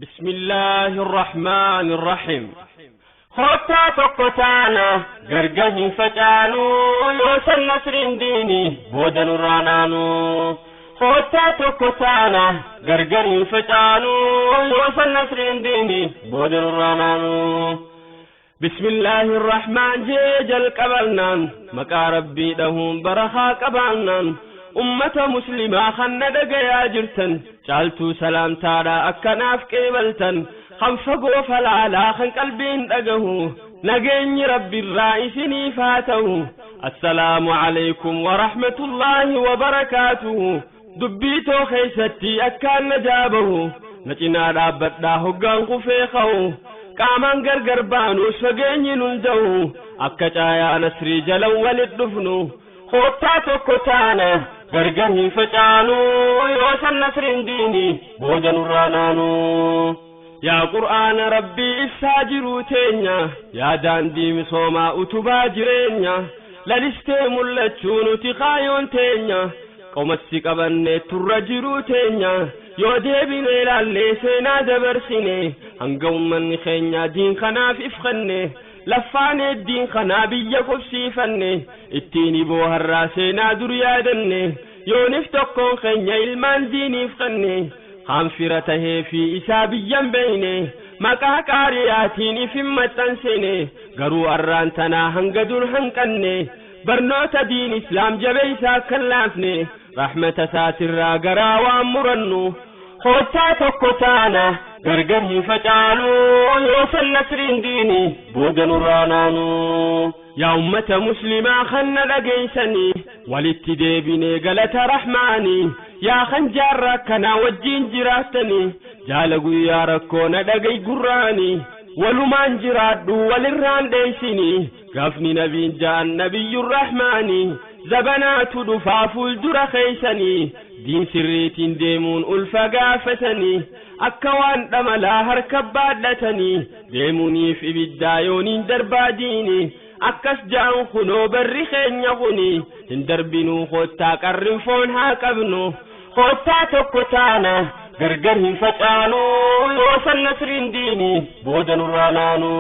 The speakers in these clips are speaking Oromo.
بسم الله الرحمن الرحيم. Kottaa tokko taana, gargar hin facaanu, yoo san nasriin diini booda nurraa naanu. Kottaa tokko taana, gargar hin facaanu, yoo san nasriin diini booda nurraa naanu. بسم الله الرحمن jee jalqabannaan, maqaa Rabbii dhahuun barakaa qabaannaan, ummata Muslimaa kan dhagayaa jirtan, caaltuu salaamtaadha akkanaaf qeebaltan, kan fagoo falaalaa kan qalbiin dhagahu, nageenyi Rabbiirraa isiniif haa ta'u. Assalaamu alaykum warahmatullaahi wabarakaatuhu. Dubbii too keessatti akkaan na jaabahu, na cinaa dhaabbadhaa hoggaan kufee ka'u. Qaamaan gargar baanus fageenyi nun da'u, akka caayaa nasrii jalan walit dhufnu. Kottaa tokko taana, gargar hin facaanu, yoo san nasriin diini booda nurraa naanu. Yaa Qur'aana Rabbii, ibsaa jiruu teenya, yaa daandii misoomaa, utubaa jireenya, lalistee mul'achuu nuti kaayoon teenya, qomatti qabannee turra jiruu teenya. Yoo deebine ilaallee seenaa dabarsine, hanga ummanni keenya diin kanaaf ifkanne, laffaanee diin kanaa biyya qubsiifanne, ittiin iboo har'aa seenaa dur yaadanne, yoonif tokkoon keenya ilmaan diiniif kanne, kaan fira tahee fi isaa biyyan beeyne, maqaa qaariyaatiin if hin maxxansine, garuu arraan tanaa hanga dur hanqanne, barnoota diin Islaam jabeeysaa kan laafne, rahmata isaatirraa garaa waan murannu. Kottaa tokko taana, gargar hin facaanu, yoo san nasriin diini booda nurraa naanu. Yaa ummata Muslimaa kan na dhageeysanii, walitti deebinee galata Rahmaanii. Yaa kan jaarraa kanaa wajjiin jiraattanii, jaala guyyaa rakkoo na dhagay gurraanii, walumaan jiraadhu walirraan dheeysinii. Gaafni nabiin ja'an, Nabiyyur Rahmaanii, zabanaatu dhufaa fuuldura keeysanii, diin sirriitiin deemuun ulfa gaafatanii, akka waan dhamalaa harka baadhatanii deemuuniif ibiddaa yooniin darbaa diini. Akkas ja'an kunoo barri keenya kuni hin darbinuu. Kottaa qarrin foon haa qabnu. Kottaa tokko taana, gargar hin facaanu, yoo san nasriin diini booda nurraa naanu.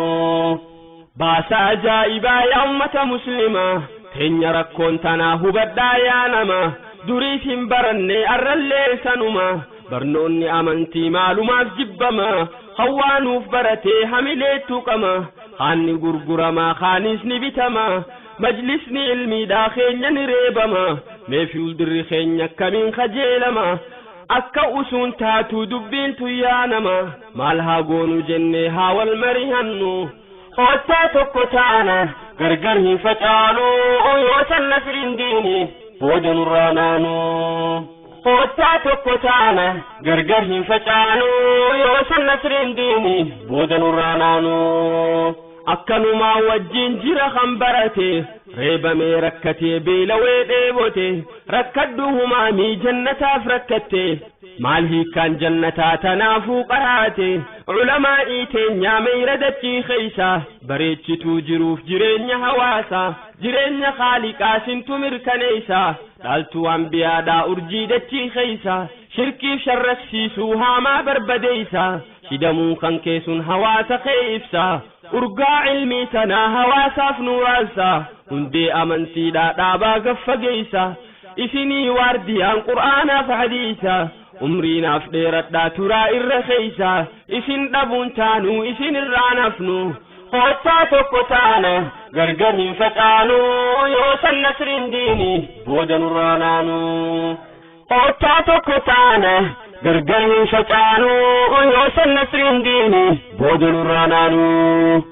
Baasa ajaa'ibaa, yaa ummata Muslimaa, teenya rakkoon tanaa hubadhaa. Yaa nama duriis hin baranne, arrallee sanuma, barnoonni amantii maalumaaf jibbama? Hawaanuuf baratee hamilee tuqama, kaanni gurguramaa, kaanis ni bitama, majlisni ilmiidhaa keenya ni reebama. Mee fuuldurri keenya akkamiin kajeelama? Akka usuun taatu dubbiin tuyyaa nama, maal haa goonu jennee haa wal marihannu. Kottaa tokko taana, gargar hin facaanu, yoo san nasriin diini booda nurraa naanu. Kottaa tokko taana, gargar hin facaanu, yoo san nasriin diini booda nurraa naanu. Akkanumaa wajjin jira kan barate, reebamee, rakkatee, beelawee, dheebote. Rakkadhu humaamii jannataaf rakkatte, maal hiikkaan jannataa tanaafuu qaraate? Culamaa'ii teenyaa meeyra dachii keeysa bareechituu jiruuf jireenya hawaasa, jireenya Khaaliqaa sintu mirkaneeysa, dhaaltuu ambiyaadhaa, urjii dachii keeysa, shirkiif sharraksiisuu haamaa barbadeeysa, shidamuu kan keessun hawaasa kee ibsa, urgaa ilmii tanaa hawaasaaf nuuraansa, hundee amantiidhaa dhaabaa gaffageeysa, isinii waardiyaan Qur'aanaaf hadiisa. Umriinaaf dheeradhaa turaa irra keeysa, isin dhabuun taanuu, isin irraa nafnu. Kottaa tokko taana, gargar hin facaanu, yoo san nasriin diini booda nurraa naanu. Kottaa tokko taana, gargar hin facaanu, yoo san nasriin diini booda nurraa naanu.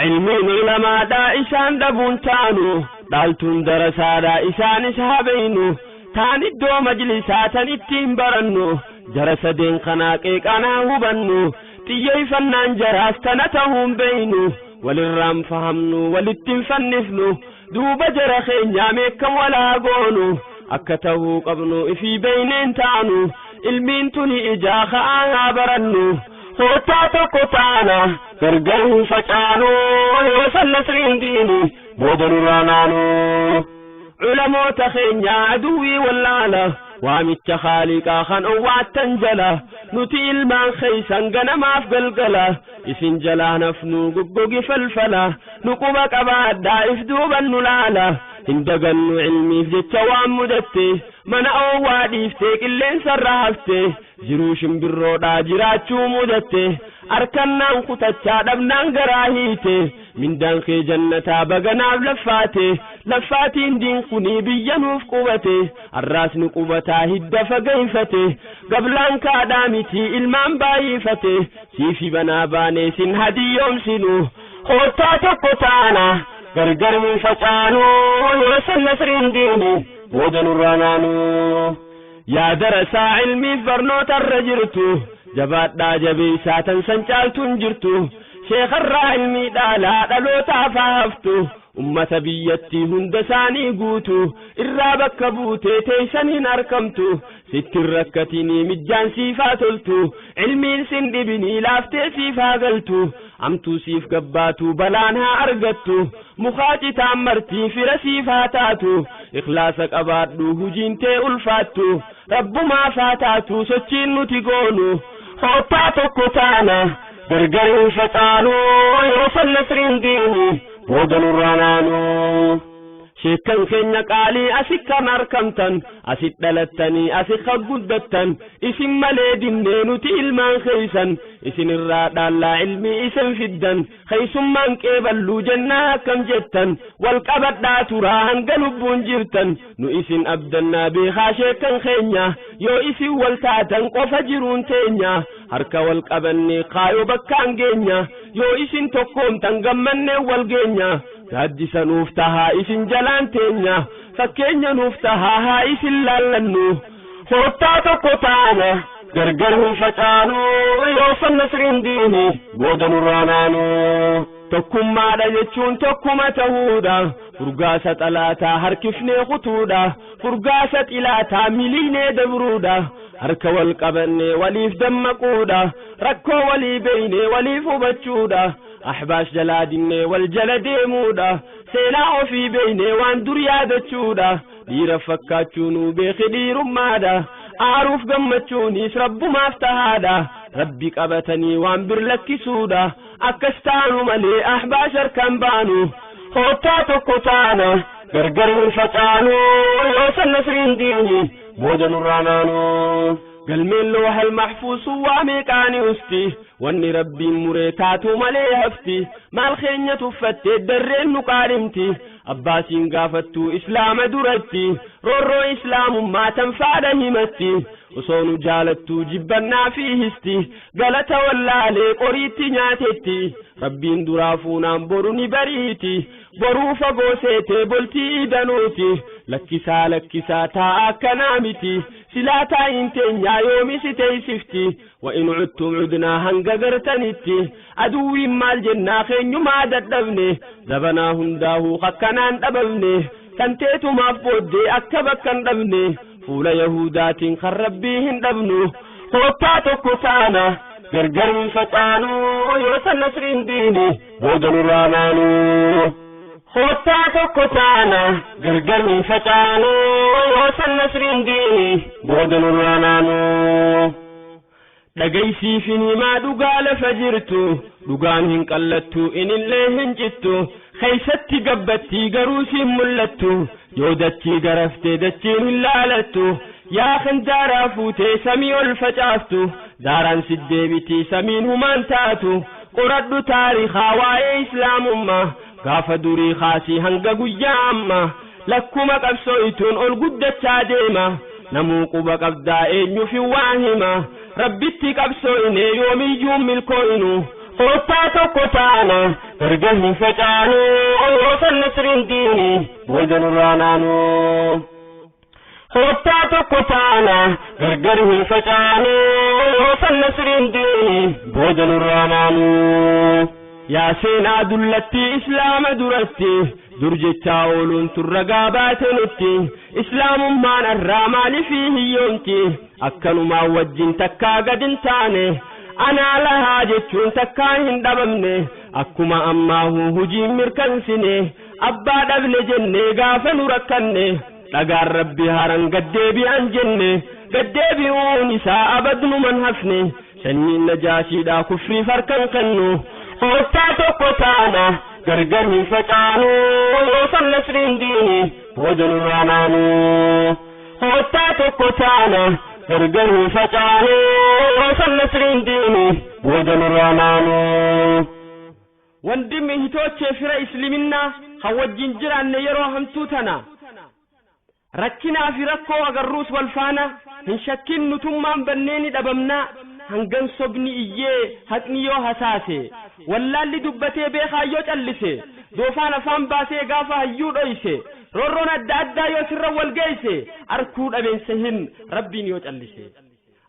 Ilmiin ulamaadhaa isaan dhabuun taanu, dhaaltuun darasaadhaa isaanis haa beeynu, taan iddoo majlisaa tan ittiin barannu, jara sadeen kanaa qeeqanaa hubannu, xiyyeeffannaan jaraas tana ta'uun beeynu, walirraan fahamnu, walitti hin fannifnu. Duuba jara keenyaa meekkam walaa goonu? Akka ta'uu qabnu ifii beeyneen taanu, ilmiin tuni ijaa ka'aa haa barannu. Kottaa tokko taana, gargar hin facaanu, yoo san nasriin diini booda nurraa naanu. Culamoota keenya aduwwii wallaala Waamicha Khaaliqaa kan owwaattan jala, nuti ilmaan keeysan ganamaaf galgala. Isin jalaa nafnuu goggogi falfala, nu quba qabaadhaa if duuban nu laala. Hin dagannu ilmiif jecha waan mudatte, mana oowwaa dhiiftee qilleensarra hafte. Jiruu shimbirroodhaa jiraachuu mudatte, harkannaan kutachaa dhabnaan garaa hiite. Mindaan kee jannataa baganaaf laffaate, laffaatiin diin kunii biyya nuuf qubate. Arraas nu qubataa hidda fageeffate, gablaan kaadhaa miti ilmaan baay'ifate. Siifi banaa baanee sin hadiyyoomsinu, koottaa tokko taana gargar hin facaanu. Yoo san nasriin diini booda nurraa naanu. Yaa darasaa ilmiif barnootarra jirtu, jabaadhaa jabeessaa tan san caaltuun jirtu. Sheekarraa ilmii dhaalaa dhalootaaf haa haftu, ummata biyyattii hunda isaanii guutu. Irraa bakka buutee teeysan hin arkamtu, sittin rakkatinii mijjaan siif haa toltu. Ilmiin sin dhibinii laaftee siif haa galtu, amtuu siif gabbaatu balaan haa argattu. Mukaa citaan martii fira siif haa taatu, ikhlaasa qabaadhu hujiin tee ulfaattu. Rabbumaaf haa taatu sochiin nuti goonu, koottaa tokko taana gargar hin facaanu. Yoo san nasriin diini booda nurraa naanu. Sheekkan keenya qaalii asit kan arkamtan, asit dhalattanii asit kan guddattan, isin malee dinnee nuti ilmaan keeysan. Isin irraa dhaallaa ilmii isin fiddan, keeysummaan qeeballuu jennaa akkam jettan. Wal qabadhaa turaa hanga lubbuun jirtan, nu isin abdannaa beekaa sheekkan keenya. Yoo isin wal taatan qofa jiruun teenya, harka wal qabannee kaayoo bakkaan geenya. Yoo isin tokkoomtan gammannee wal geenya, gaaddisa nuuf tahaa isin jalaan teenya, fakkeenya nuuf tahaa haa isin laallannu. Koottaa tokko taana gargar hin facaanu. Yoo san nasriin diini booda nurraa naanu. Tokkummaadha jechuun tokkuma ta'uudha, furgaasa xalaataa harkifnee kutuudha, furgaasa xilaataa miliinee dabruudha. Harka wal qabannee waliif dammaquudha, rakkoo walii beeynee waliif hubachuudha. Ahbaash jalaa dinnee wal jala deemuudha, seenaa ofii beeynee waan dur yaadachuudha. Dhiira fakkaachuu nuu beeki dhiirummaadha, aaruuf gammachuunis rabbumaaf tahaadha. Rabbi qabatanii waan bir lakkisuudha, akkas taanu malee ahbaash harkaan baanu. Koottaa tokko taana gargar hin facaanu. Yoo san nasriin diini booda nurraa naanu. Galmeen loohal mahfuusu waa meeqaani usti, wanni Rabbiin muree taatu malee hafti. Maal keenya tuffattee darreen nu qaadhimti? Abbaasiin gaafattuu islaama duratti, roorroo islaamummaa tan faadha himatti. Osoo nu jaalattuu jibbannaa fi histi, galata wallaalee qoriitti nyaatetti. Rabbiin duraa fuunaan boru ni bariiti, boruu fagoo seetee boltii danuuti. Lakkisaa lakkisaa taa'a akkanaa miti, silaa taa'iin teenyaa yoomi si teeysifti. Wa in cudtum cudnaa hanga gartanitti, aduwwiin maal jennaa keenyumaa dadhabne. Zabanaa hundaahuu akkanaan dhabamne, kan teetumaaf booddee akka bakka hin dhabne. Fuula Yahudaatiin kan Rabbii hin dhabnu. Koottaa tokko taana gargar hin facaanu. Yoo san nasriin diini booda nurraa naanu. Koottaa tokko taana gargar hin facaanu. Yoo san nasriin diini booda nurraa naanu. Dhagaysiifin himaa dhugaa lafa jirtu, dhugaan hin qallattu inillee hin cittu. Keeysatti gabbattii garuu siin mul'attu, yoo dachii garaftee dachiin hin laalattu. Yaa kan daaraa fuutee samii ol facaaftu, daaraan siddeebitii samiin humaan taatu. Qoradhu taarikaa waa'ee islaamummaa, gaafa durii kaasii hanga guyyaa amma. Lakkuma qabsooytuun ol guddachaa deema, namuu quba qabdaa eenyuuf waa hima. Rabbitti qabsooyne yoomiyyuu milkooynu. Koottaa tokko taana gargar hin facaanu. Yoo san nasriin diini booda nurraa naanu. Koottaa tokko taana gargar hin facaanu. Yoo san nasriin diini booda nurraa naanu. Yaa seenaa dullattii islaama duratti dur jechaa ooluun turra gaabaate nutti, islaamummaan arraa maaliifii hiyyoomti? Akkanumaan wajjin takkaa gad hin taane, anaa lahaa jechuun takkaa hin dhabamne. Akkuma ammaahuu hujiin mirkansine, abbaa dhabne jennee gaafa nu rakkanne. Dhagaan Rabbi haran gaddeebi'an jenne, gaddeebi'uun isaa abadnuman hafne. Sanyiin najaashiidhaa kufriif harkan kennu. Koottaa tokko taana, gargar hin facaanu, yoo san nasriin diini booda nurraa naanu. Koottaa tokko taana, gargar hin facaanu, yoo san nasriin diini booda nurraa naanu. Wandimmi hitoochee fira isliminaa kan wajjin jiraanne yeroo hamtuu tana, rakkinaa fi rakkoo agarruus wal faana hin shakkin, nutummaan bannee ni dhabamnaa. Hangan sobni iyyee haqni yoo hasaase, wallaalli dubbatee beekaa yoo callise, doofaan afaan baasee gaafa hayyuu dhoyse, roorroon adda addaa yoo sirra wal geeyse, arkuu dhabeensa hin Rabbiin yoo callise,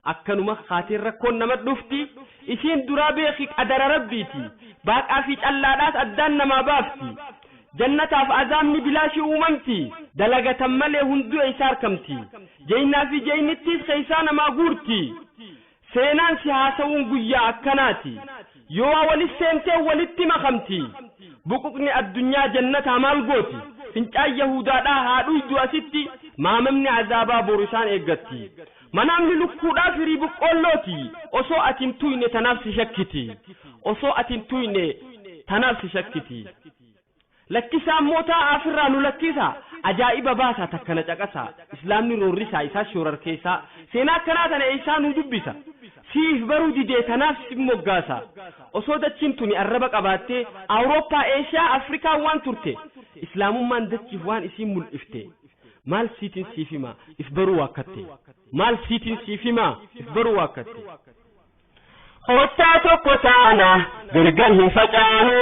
akkanuma kaateen rakkoon nama dhufti. Isiin duraa beeki qadara Rabbiiti, baaqaa fi callaadhaas addaan namaa baafti. Jannataaf azaabni bilaashii uumamti, dalagatan malee hunduu eeysaa arkamti? Jeynaa fi jeynittiis keeysaa namaa guurti. Seenaan si haasa'uun guyyaa akkanaati, yoo walis seentee walitti makamti. Buquqni addunyaa jannataa maal gooti? Fincaan yahudaadhaa haa dhuydu asitti, maamamni azaabaa boru isaan eeggatti. Manaamni lukkuudhaa firii boqqoollooti, osoo ati hin tuyne tanaaf si shakkiti, osoo ati hin tuyne tanaaf si shakkiti. Lakkisaan mootaa afirraa nu lakkisa, ajaa'iba baasa takkana caqasa. Islaamni roorrisaa isaa shoorarkeessaa, seenaa akkanaa tana eessaa nu dubbisa? Siif baruu didee tanaaf si moggaasa. Osoo dachiin tuni arraba qabaattee, Awurooppaa, Eeshiyaa, Afrikaa waan turte, islaamummaan dachiif waan isiin mul'ifte maal siitiin siif hima? If baruu waakkatte. Maal siitiin siif hima? If baruu waakkatte. Koottaa tokko taana, gargar hin facaanu,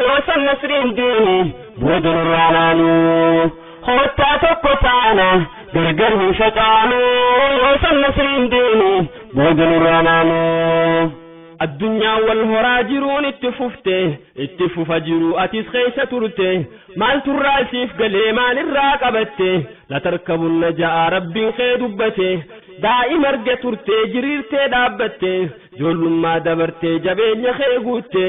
yoo san nasriin diini booda nurraa naanu. Koottaa tokko taana, gargar hin facaanu, yoo san nasriin diini booda nurraa naanu. Addunyaa wal horaa jiruun itti fufte, itti fufa jiru, atis keessa turte. Maalturraa siif galee? Maalirraa qabatte? Latarkabunna ja'a Rabbiin kee dubbate. Daa'ima arge turte, jiriirtee dhaabbatte, ijoollummaa dabartee, jabeenya kee guutte,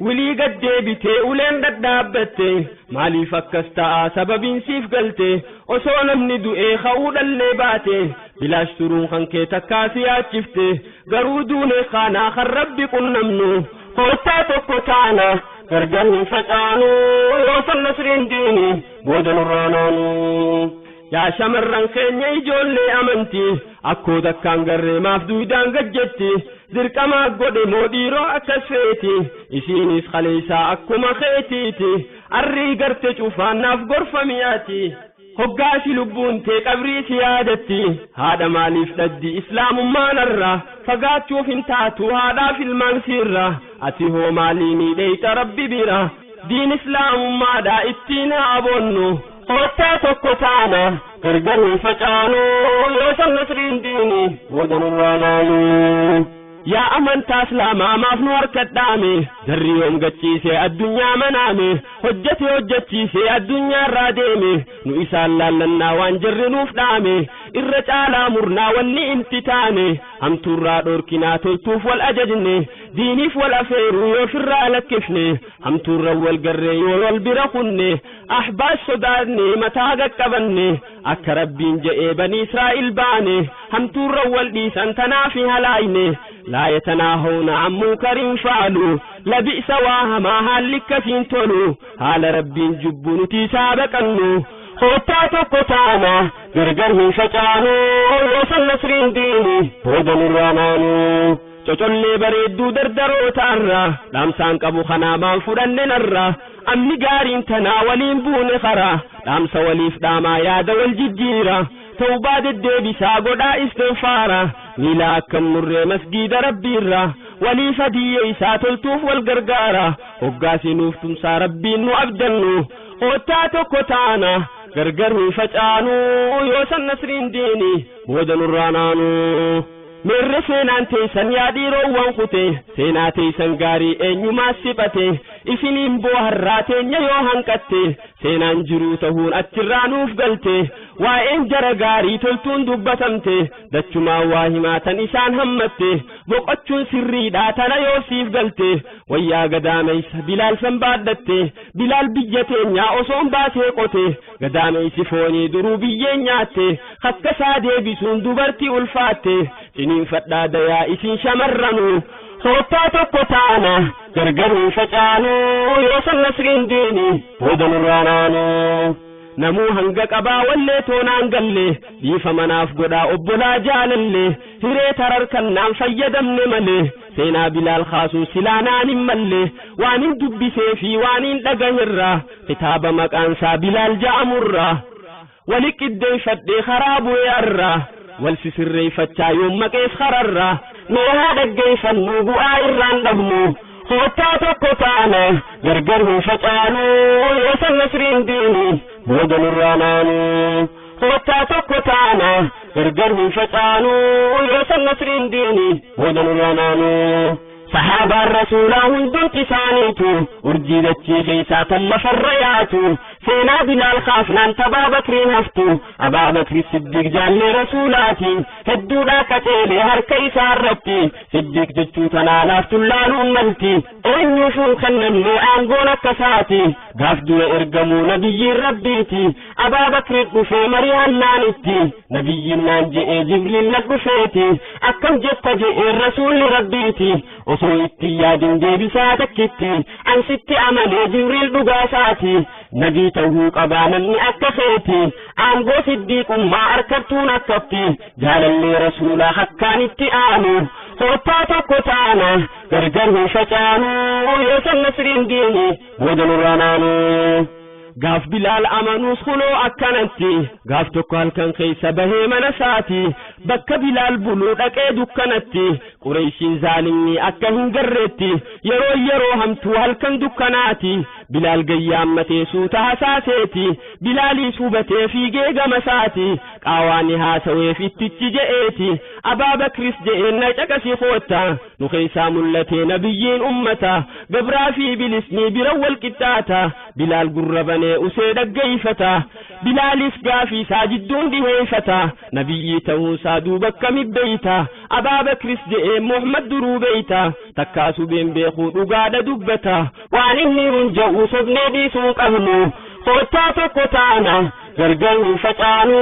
wilii gaddeebitee uleen dhadhaabbatte. Maaliif akkas ta'a? Sababiin siif galte. Osoo namni du'ee ka'uu dhallee baate, bilaash turuun kan kee takkaa si yaachifte. Garuu duune kaanaa kan Rabbi qunnamnu. Koottaa tokko taana, gargar hin facaanu, yoo san nasriin diini booda nurraa naanu. Yaa shamarran keenya ijoollee amantii, akkoo takkaan garree maaf duudaan gajjetti? Dirqamaa godhe moo dhiiroo akkas feeti? Isiinis kaleessaa akkuma keetiiti. Arrii garte cufaan naaf gorfamiyaati. Hoggaasi lubbuun tee qabrii si yaadatti. Haadha maaliif dhaddi? Islaamummaan irra fagaachuuf hin taatu haadhaaf ilmaan siirra. Ati hoo maalii miidheeyxa Rabbi bira? Diin islaamummaadha ittiin haa boonnu. Koottaa tokko taana, gargar hin facaanu, yoo san nasriin diini booda nurraa naanu. Yaa amantaa islaamaa, maaf nu harkadhaame? Jarri yoom gachiise addunyaa manaame, hojjete hojjechiise addunyaa irraa deeme. Nu isaan laallannaa waan jarri nuuf dhaame irra caalaa murnaa wanni inti taane. Hamtuurraa dhorkinaa, toltuuf wal ajajne, diiniif wal afeeruu yoo firraa lakkifne, hamtuurra wal garree yoo wal bira kunne, ahbaash sodaanne mataa qaqqabanne, akka Rabbiin je'ee banii Israa'il baane, hamtuurra wal dhiisan tanaafi halaayne. Laa yatanaahawna an munkarin fa'alu labi'sa, waa hamaa haalli akkasiin tolu, haala Rabbiin jibbu nuti isaa baqannu. Koottaa tokko taana, gargar hin facaanu, yoo san nasriin diini booda nurraa naanu. Cocollee bareedduu dardaroota irra dhaamsaan qabu kanaa maan fudhanne narra? Amni gaariin tanaa waliin buune karaa, dhaamsa waliif dhaamaa, yaada wal jijjiira, tawbaa deddeebisaa godhaa, istinfaara, miila akkam murree masgiida Rabbiirra waliif hadiyye isaa toltuuf wal gargaara. Hoggaasi nuuf tumsaa Rabbiin nu abdannu. Koottaa tokko taana, gargar hin facaanu, yoo san nasriin diini booda nurraa naanu. Meerre seenaan teessan yaa dhiiroowwan kute? Seenaa teessan gaarii eenyumaa siphate? Isiniin booharraa teenya yoo hanqatte, seenaan jiruu tahuun achirraa nuuf galte. Waa'een jara gaarii toltuun dubbatamte dachumaa waa himaatan isaan hammatte boqochuun sirriidhaa tana yoo siif galte wayyaa gadaameessa Bilaal san baadhatte Bilaal biyya teenyaa osoon baasee qote gadaameessi foonii duruu biyyeen nyaatte hakkasaa deebisuun dubartii ulfaatte ciniinfadhaa dayaa isin shamarranu Kottaa tokko taana gargar hin facaanu yoo san nasriin diini booda nurraa naanu. Namuu hanga qabaa wallee toonaan galle dhiifa manaaf godhaa obbolaa jaalalle hiree tararkannaan fayyadamne malee seenaa Bilaal kaasuun silaa naan hin malle waan hin dubbisee fi waan hin dhagahirraa kitaaba maqaansaa Bilaal ja'amurraa wali qiddeeffadhee karaa bu'ee arraa wal sisirreeffachaa yoon maqees kararraa mee haa dhaggeeffannu bu'aa irraan dhabnu Kottaa tokko taana gargar hin facaanu yoo san nasriin diini booda nurraa naanu. Kottaa tokko taana gargar hin facaanu yoo san nasriin diini booda nurraa naanu. Sahaabaan rasuulaa hundumti isaaniitu urjii dachii keessaa tan lafarra yaatu seenaa Bilaal kaafnaan tabaa Bakriin haftu Abaa Bakri Siddiq jaallee rasuulaati hedduudhaa qaceelee harka isaa irratti Siddiq jechuu tanaa laaftuun laaluun malti eenyuufuu kennamne aangoon akkasaati gaaf dura ergamuu nabiyyiin rabbiiti Abaa Bakri dhufee mari'annaanitti nabiyyiin naan je'ee Jibriil na dhufeeti akkam jetta je'ee rasuulli rabbiiti osoo itti yaadin deebisaa takkitti ansitti amanee Jibriil dhugaasaati nabii ta'uu qabaa namni akka keeti aangoo siddiiqummaa harkattuun akkatti jaalallee rasuulaa hakkaanitti aanu kottaa tokko taana gargar hin facaanu yoo san nasriin diini booda nurraa naanu. Gaaf Bilaal amanuus kunoo akkanatti gaaf tokko halkan keessa bahee mana isaati bakka Bilaal buluu dhaqee dukkanatti Qureeshiin zaalimni akka hin garreetti yeroo yeroo hamtuu halkan dukkanaati Bilaal gayyaammatee suuta hasaaseeti Bilaaliis hubatee fiigee gama isaati qaawaani haasaweef ittichi je'eeti Abaa Bakris je'een na caqasi kootta nu keessaa mul'atee nabiyyiin ummata gabraa fi bilisni bira wal qixxaata Bilaal gurra banee usee dhaggeeffata Bilaalis gaafii isaa jidduun dhiheeffata nabiyyii ta'uusaa duuba akkami beeyta Abaa Bakris je'ee Muhammad duruu beeyta takkaa subeen beekuu dhugaadha dubbata waan inni hun ja'u sobnee dhiisuu qabnu kottaa tokko taana gargar hin facaanu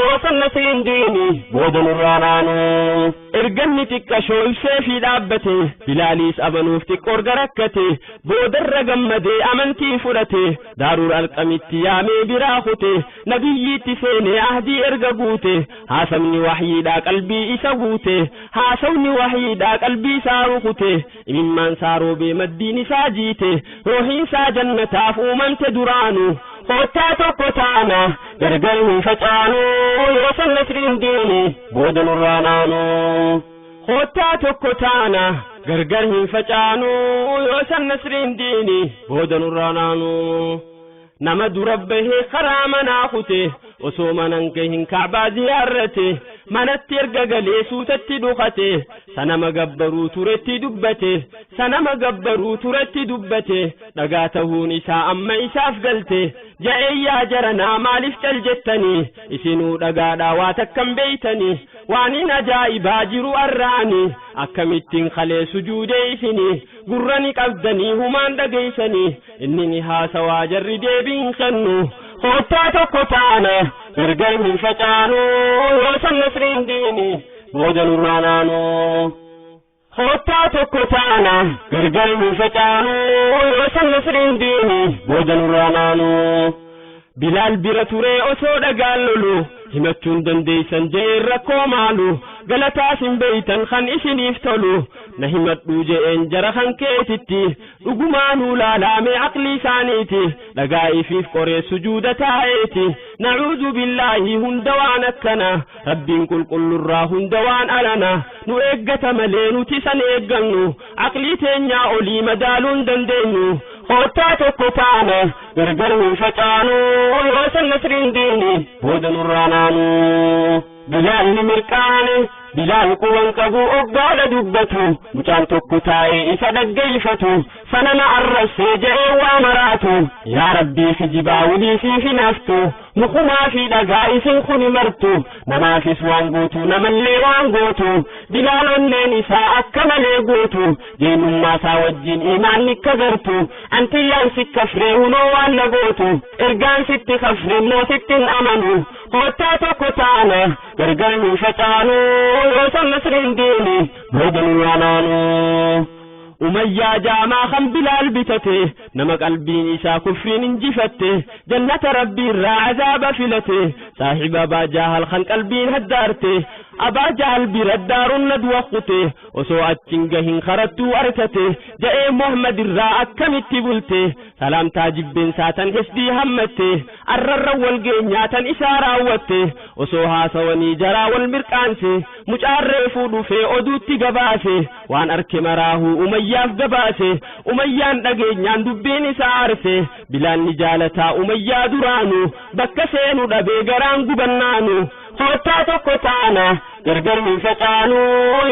yoo san nasriin diini booda nurraa naanu. Erganni xiqqashoo ibsee fi dhaabbate Bilaaliis amanuuf xiqqoo erga rakkate boodarra gammadee amantii fudhate daaruur alqamitti yaamee biraa kute nabiyyiitti seenee ahdii erga guute haasawni wahyiidhaa qalbii isa guute haasawni wahyiidhaa qalbii isaa rukute imimmaan isaa roobee maddiin isaa jiite ruuhiin isaa jannataaf uumamte duraanu Kottaa tokko taana gargar hin facaanu yoo san nasriin diini booda nurraa naanu. Kottaa tokko taana gargar hin facaanu yoo san nasriin diini booda nurraa naanu. Nama dura bahee karaa manaa kute osoo manan gahin Kaabaa ziyaarrate manatti erga galee suutatti dhukate sanama gabbaruu turetti dubbate sanama gabbaruu turetti dubbate dhagaa ta'uun isaa amma isaaf galte ja'ee yaa jaranaa maaliif cal jettanii isinuu dhagaadhaa waa takkan beeytanii waan hin ajaa'ibaa jiru arraani akkamittiin kalee sujuudee isinii gurra ni qabdanii humaan dhageessanii inni ni haasawaa jarri deebiin kennu Kottaa tokko taana gargar hin facaanu yoo san nasriin diini booda nurraa naanu. Kottaa tokko taana gargar hin facaanu yoo san nasriin diini booda nurraa naanu. Bilaal bira turee osoo dhagaan lolu himachuun dandeessan je'een rakkoo maalu galataas hin beeytan kan isiniif tolu na himadhuu je'een jara kan keetitti dhugumaanuu laalaamee aqlii isaaniiti dhagaa ifiif qoree sujuuda taa'eeti nacuudu billaahi hunda waan akkana rabbiin qulqullurraa hunda waan alana nu eeggata malee nuti san eeggannu aqlii teenyaa olii madaaluu hin dandeenyu Kottaa tokko taana gargar hin facaanu yoo san nasriin diini booda nurraa naanu. Bilaalli mirqaane Bilaal quban qabu oggaadha dubbatu, mucaan tokko taa'ee isa dhaggeeffatu, sanana arrabsee je'ee waa maraatu. Yaa Rabbii, kijibaa walii siif hin haftu, mukumaa fi dhagaa isin kuni martu, namaafis waan gootu, namallee waan gootu. Bilaal onneen isaa akka malee gootu, jeenummaa isaa wajjin imaanni kagartu. Antiyyaan si kafree hunoo waan na gootu, ergaan sitti kafre immoo sitti hin amanu. Kottaa tokko taana, gargar hin facaanu, yoo san nasriin diini booda nu yaanaanu. Umayyaa jaamaa kan Bilaal bitate, nama qalbiin isaa kufriin injifatte, jannata Rabbii irraa azaaba filate, saahiba Abaa Jaahal kan qalbiin haddaarte. Abaa Jaahal bira daaruun nadwa kute, osoo achiin gahin karattuu arkate, ja'ee Muhammad irraa akkamitti bulte, salaamtaa jibbeensaa tan hisdii hammatte, arrarra wal geenyaa tan isaa raawwatte. Osoo haasawanii jaraa wal mirqaanse, mucaan reefuu dhufee oduutti gabaase, waan arke maraahuu Umayyaaf gabaase. Umayyaan dhageenyaan dubbiin isaa aarse. Bilaal ni jaalataa Umayyaa duraanu, bakka seenu dhabee garaan gubannaanu. Kottaa tokko taana, gargar hin facaanu,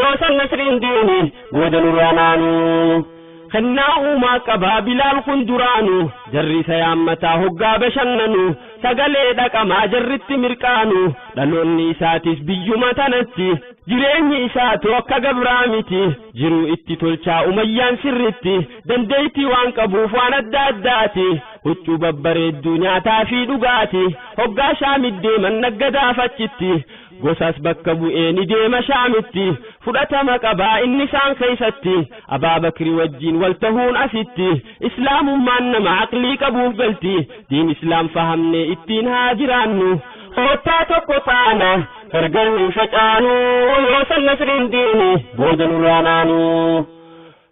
yoo san nasriin diini booda nurraa naanu. Kennaa uumaa qabaa Bilaal kun duraanu, jarri isa yaammataa hoggaa bashannanu, sagalee dhaqamaa jarritti mirqaanu. Dhaloonni isaatis biyyuma tanatti, jireenyi isaatu akka gabraa miti, jiruu itti tolchaa Umayyaan sirritti, dandeettii waan qabuuf waan adda addaati, huccuu babbareedduu, nyaataa fi dhugaati. Hoggaa Shaamit deeman naggadaaf achitti, gosas bakka bu'ee ni deema Shaamitti, fudhatama qabaa inni isaan keessatti. Abaabakri wajjiin wal tahuun asitti, islaamummaan nama aqlii qabuuf galti. Diin islaam fahamne ittiin haa jiraannu. Kottaa tokko taana, gargar hin facaanu, yoo san nasriin diini booda nurraa naanu.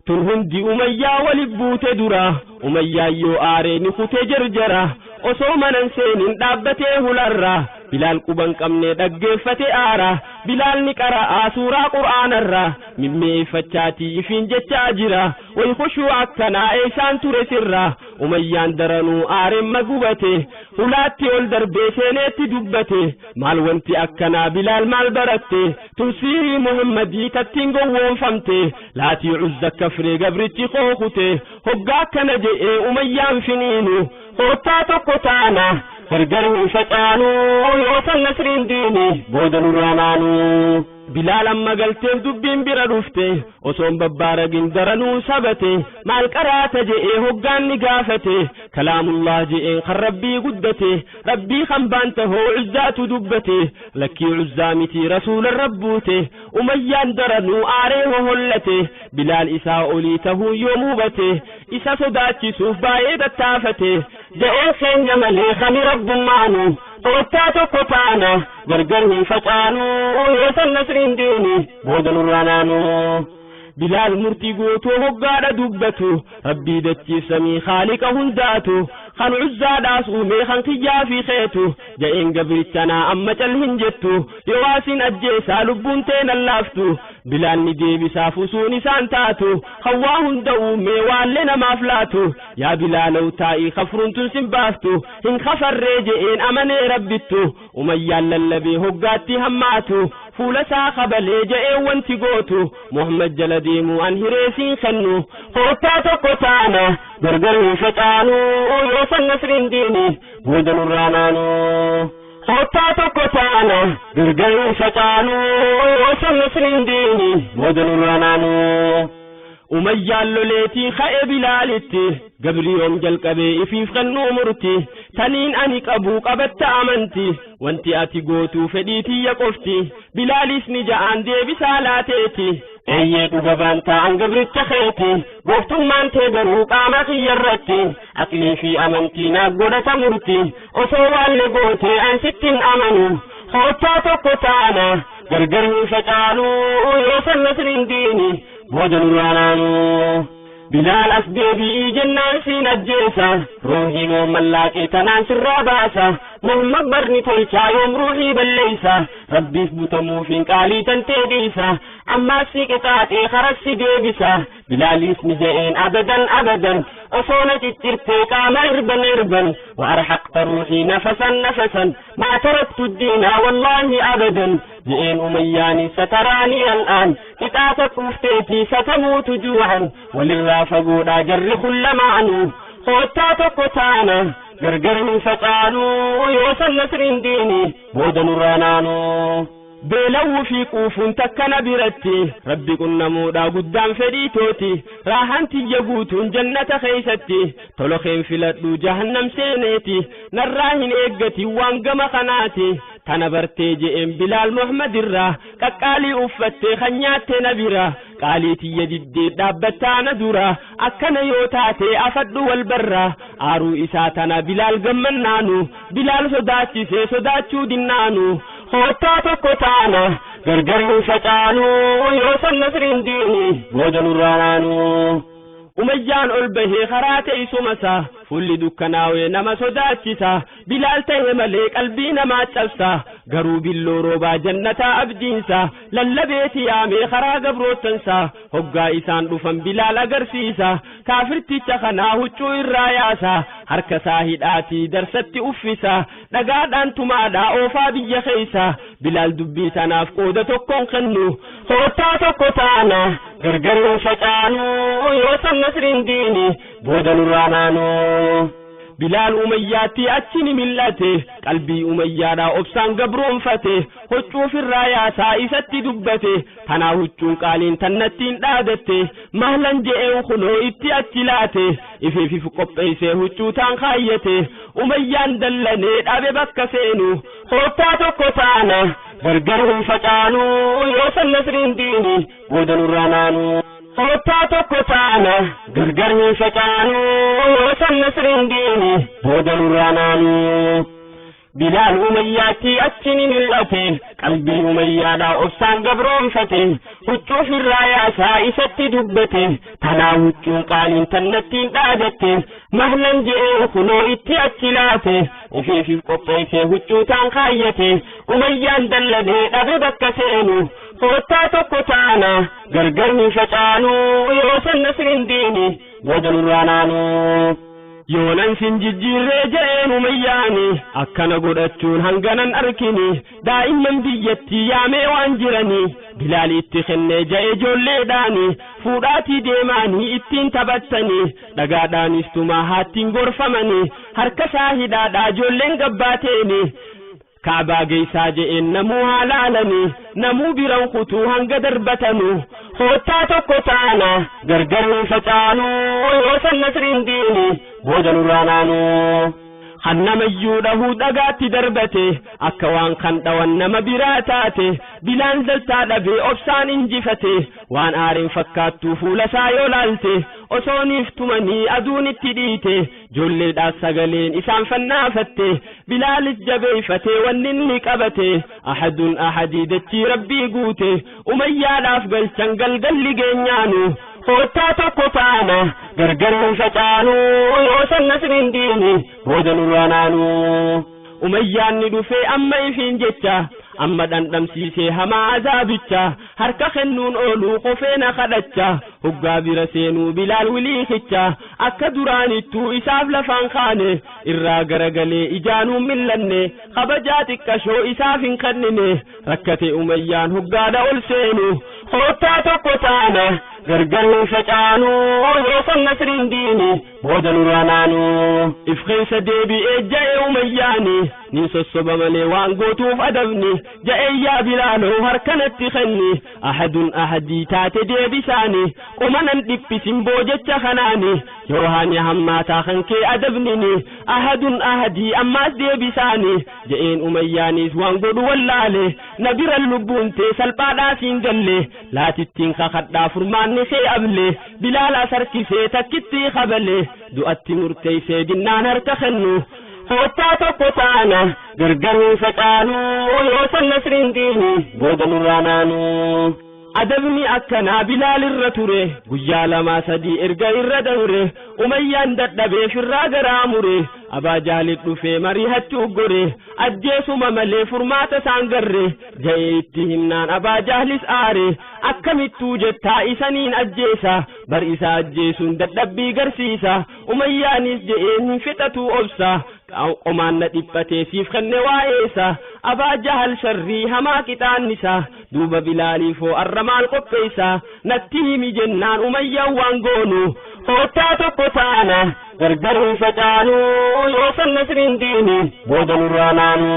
Tun hundi Umayyaa walif buute dura, Umayyaa yoo aaree ni kute jarjara. Osoo manan seenin dhaabbatee hularra, Bilaal quban qabne dhaggeeffate aara. Bilaal ni qara'aa suuraa Qur'aanarra, mimmeeffachaatii ifiin jechaa jira, way kushuu akkanaa eessaan ture sirra. Umayyaan daranuu aaremma gubate, hulaatti ol darbee seeneetti dubbate: Maal wanti akkanaa Bilaal, maal baratte? Tunsiirii Muhammadii tattiin gowwoomfamte, Laatii Uzza kafree gabrichi kookute. Hoggaa akkana je'ee Umayyaan finiinu: Kottaa tokko taana, gargar hin facaanu, yoo san nasriin diini booda nurraa naanu. Bilaal amma galteef dubbiin bira dhufte, osoon babbaaragin daranuu sabate. Maal qaraata je'ee hoggaan ni gaafate, kalaamullah je'een, kan Rabbii guddate, Rabbii kan baanta hoo Uzzaatu dubbate. Lakkii, Uzzaa miti, rasuula rabbuute. Umayyaan daranuu aaree hohollate. Bilaal isaa olii tahuu yoom hubate, isa sodaachisuuf baay'ee tattaafate, je'een keenya malee kani rabbummaanu. Kottaa tokko taana, gargar hin facaanu, yoo san nasriin diini booda nurraa naanu. Bilaal murtii guutuu hoggaadha dubbatu, Rabbii dachiif samii haaliqa hundaatu kan Uzzaadhaas uumee kan kiyyaa fi keetu ja'een, gabrichanaa amma cal hin jettu, yoo asin ajjeesaa lubbuun teenan laaftu. Bilaal ni deebisaaf usuun isaan taatu, hawwaa hunda uumee waallee namaaf laatu. Yaa Bilaalaw, taa'ii, kafruun tun sin baaftu. Hin kafarree je'een, amanee Rabbittu. Umayyaan lallabee hoggaatti hammaatu, fuula isaa kabalee je'een, wanti gootu Muhammad jala deemuu an hireesiin kennu. Kottaa tokko taana, gargar hin facaanu, yoo san nasriin diini booda nurraa naanu. Kottaa tokko taana, gargar hin facaanu, yoo san nasriin diini booda nurraa naanu. Umayyaan loleetii ka'e Bilaalitti, gabriyoom jalqabee ifiif kennuu murti, taniin ani qabu qabatta amanti, wanti ati gootuu fedhii tiyya qofti. Bilaalis ni ja'aan deebisaa laateeti: Eeyyee, dhuga baantaa an gabricha keeti, gooftummaan tee garuu qaama kiyya irratti, aqlii fi amantii naaf godhata murti, osoo waalle gootee an sittin amanu. Kottaa tokko taana, gargar hin facaanu, yoo san nasriin diini booda nurraa naanu. Bilaal as deebi'ii jennaan siin ajjeesa, ruuhii mallaaqee tanaan sirraa baasa. Muhammad barni tolchaa yoom ruuhii balleeysa, Rabbiif butamuufiin qaalii tantee dhiisa, ammaas si qixaaxee karassi deebisa. Bilaalis ni je'een: abadan, abadan. Osoo na ciccirtee qaama irban irban وأرحقت روحي نفسا نفسا ما تركت الدين والله أبدا جئين أمياني ستراني الآن قطعتك أفتيتي ستموت جوعا وللرافقون جر كل معنو خوتا تقطعنا غرغر فقالوا يوصل نسر ديني بودن رانانو beelawuu fi quufuun takka na biratti rabbi qunnamuudha guddaan fedhii tooti raahaan tiyya guutuun jannata keeysatti tolo keen filadhu jahannam seeneeti narraa hin eeggati waan gama kanaati tana bartee je'een Bilaal Muhammad irraa qaqqaalii uffattee kan nyaatte na bira qaalii tiyya diddee dhaabbattaa na dura akkana yoo taate afadhu wal barra aaruu isaa tana Bilaal gammannaanu Bilaal sodaachisee sodaachuu dinnaanu hoottaa tokko taana gargar hin facaanu yoo san nasriin diini booda nurraa naanu. Umayyaan ol bahee karaa teessuma isaa fuulli dukkanaawee nama sodaachisa Bilaal ta'e malee qalbii namaa cabsa garuu billoo roobaa jannataa abdiinsa lallabeeti yaamee karaa gabroottansa hoggaa isaan dhufan Bilaal agarsiisa kaafirticha kanaa huccuu irraa yaasa harka isaa hidhaatii darsatti uffisa dhagaadhaan tumaadhaa oofaa biyya keessa Bilaal dubbii tanaaf qooda tokkoon kennu hoottaa tokko taana gargar hin facaanu yoo san nasriin diini booda nurraa naanu. Bilaal Umayyaatti achi ni mil'ate qalbii Umayyaadhaa obsaan gabroonfate huccuufirraa yaasaa isatti dubbate tanaa huccuun qaaliin tannattiin dhaadatte mahlan je'een kunoo itti achi laate ifeefif qopheessee huccuu taan kaayyate Umayyaan dallanee dhabe bakka seenu hoottaa tokko taana gargar hin facaanu yoo san nasriin diini booda nurraa naanu. Hoottaa tokko taana gargar hin facaanu yoo san nasriin diini booda nurraa naanu. Bilaal Umayyaatti achi ni mil'ate qalbii Umayyaadhaa obsaan gabroonfate huccuufirraa yaasaa isatti dubbate tanaa huccuun qaaliin tannattiin dhaadatte mahlan je'een kunoo itti achi laate ifeefif qopheessee huccuu taan kaayyate Umayyaan dallanee dhabe bakka seenu hoottaa tokko taana gargar hin facaanu yoo san nasriin diini booda nurraa naanu. Yoonan sin jijjiirree je'een Umayyaani akkana godhachuun hanganan arkini daa'imman biyyattii yaamee waan jiranii Bilaal itti kennee ja'e ijoolleedhaani fuudhaatii deemaanii ittiin taphattanii dhagaadhaanis tumaa haattiin gorfamanii harka isaa hidhaadhaa ijoolleen gabbaateeni Kaabaa geessaa je'een namuu haa laalanii namuu biran kutuu hanga darbatanu hoottaa tokko taana gargar hin facaanu yoo san nasriin diini booda nurraa naanu. Kan namayyuu dhahuu dhagaatti darbate akka waan kan dhawan nama biraa taate Bilaan zaltaa dhabee obsaan injifate waan aariin fakkaattuu fuula isaa yoo laalte osooniif tumanii aduun itti dhiite ijoolleedhaas sagaleen isaan fannaafatte Bilaalis jabeeyfatee wanni inni qabate ahadun ahadii dachii rabbii guute Umayyaadhaaf galchan galgalli geenyaanu hoottaa tokko taana gargar hin facaanu yoo san nasriin diini booda nurraa naanu. Umayyaan ni dhufee amma ifiin jecha amma dhandhamsiisee hamaa azaabicha harka kennuun ooluu qofee na kadhacha hoggaa bira seenuu Bilaal wiliikicha akka duraanittuu isaaf lafaan kaane irraa garagalee ijaanuu mil'anne kabajaa xiqqashoo isaaf hin kennine rakkate Umayyaan hoggaadha ol seenu hoottaa tokko taana gargar hin facaanu yoo san nasriin diini booda nurraa naanu. If keessa deebi'ee ja'e Umayyaani ni sossoba malee waan gootuuf adabni ja'e yaa Bilaaloo harkanatti kenni ahadun ahadii taate deebisaani qomanan dhiphisin boojecha kanaani yoo haani hammaataa kan kee adabnini ahadun ahadii ammaas deebisaani ja'een Umayyaanis waan godhu wallaale na biran lubbuun tee salphaadhaas hin galle laatittiin kakadhaa furmaanni kee able Bilaalaas harkisee takkitti kabale du'atti murteessee dinnaan harka kennu hoottaa tokko taana gargar hin facaanu yoo san nasriin diini booda nurraa naanu. Adabni akkanaa Bilaal irra ture, guyyaa lamaa sadii erga irra dabre, Umayyaan dadhabee firraa garaa mure. Abaa Jaalit dhufee mari'achuu gore, ajjeesuma malee furmaata isaan garre ja'ee itti himnaan Abaa Jaalis aare. Akkamittuu jettaa isaniin ajjeesa, bar isa ajjeesuun dadhabbii garsiisa. Umayyaanis je'een hin fixatu obsa, qomaan na dhiphatee siif kenne waa'eessa. Abaa Jahal sharrii hamaa qixaannisa, duuba Bilaaliifoo arra maal qopheessa natti himi jennaan Umayyaan waan goonu. Koottaa tokko taana gargar hin facaanu, yoo san nasriin diini booda nurraa naanu.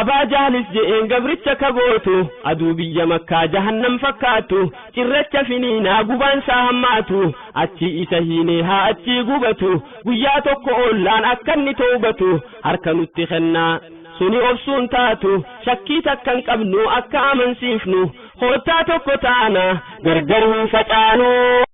Abaa Jaalis je'een gabricha kabootu, aduu biyya Makkaa jahannam fakkaatu, cirracha finiinaa gubaan isaa hammaatu, achi isa hiinee haa achii gubatu, guyyaa tokko oollaan akka inni toobatu harka nutti kennaa. Suni obsuun taatu, shakkii takka hin qabnu akka amansiifnu. Koottaa tokko taana gargar hin facaanu.